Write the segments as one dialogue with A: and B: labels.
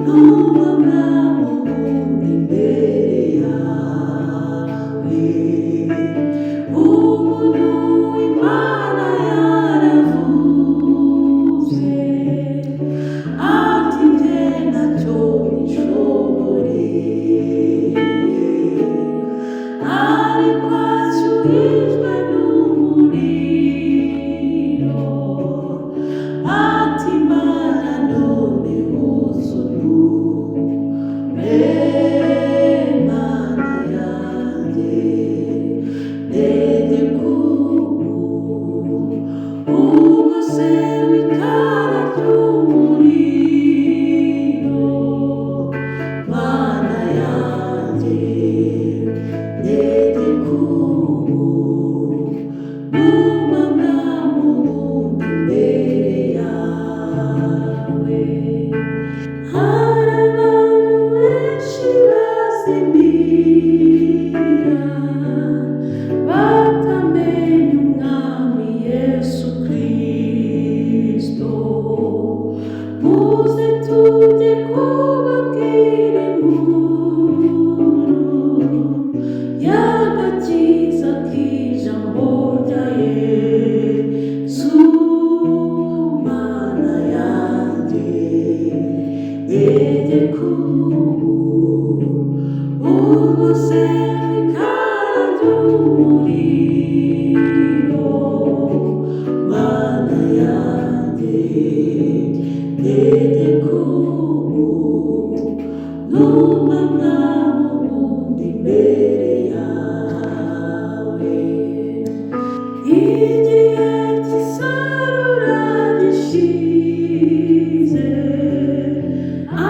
A: N'umwana wundi imbere yawe. Umuntu w'Imana yaravuze ati: "Jye ntacyo nishoboreye", ariko ashyuhijwe n'umuriro, ati: "Mana, none wuzunume, Mana yanjye, ntegeka ubu ubuse w'ikara ry'umuriro, Mana yanjye, ntegeka ubu n'umwana wundi imbere yawe." Hari abantu benshi bazimira batamenya Umwami Yesu Kristo. Muze tujye kubabwira inkuru y'agakiza k'ijambo rya Yesu. Mana yanjye, ntegeka ubu ubuse ikara ry'umuriro, Mana yanjye, ntegeka ubu n'umwana wundi imbere yawe. Igihe cy'isarura gishize,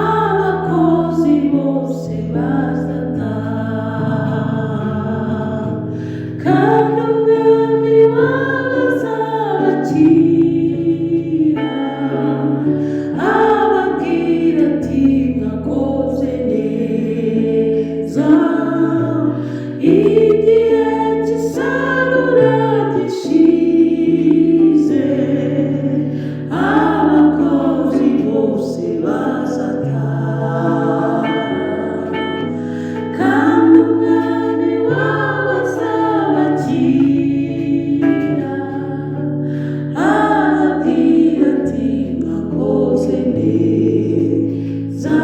A: abakozi bose bazataha, kandi Umwami wabo azabakira, ababwira ati: "Mwakoze neza." Igihe cy'isarura gishize, abakozi bose bazataha, kandi Umwami wabo azabakira, ababwira ati: "Mwakoze neza."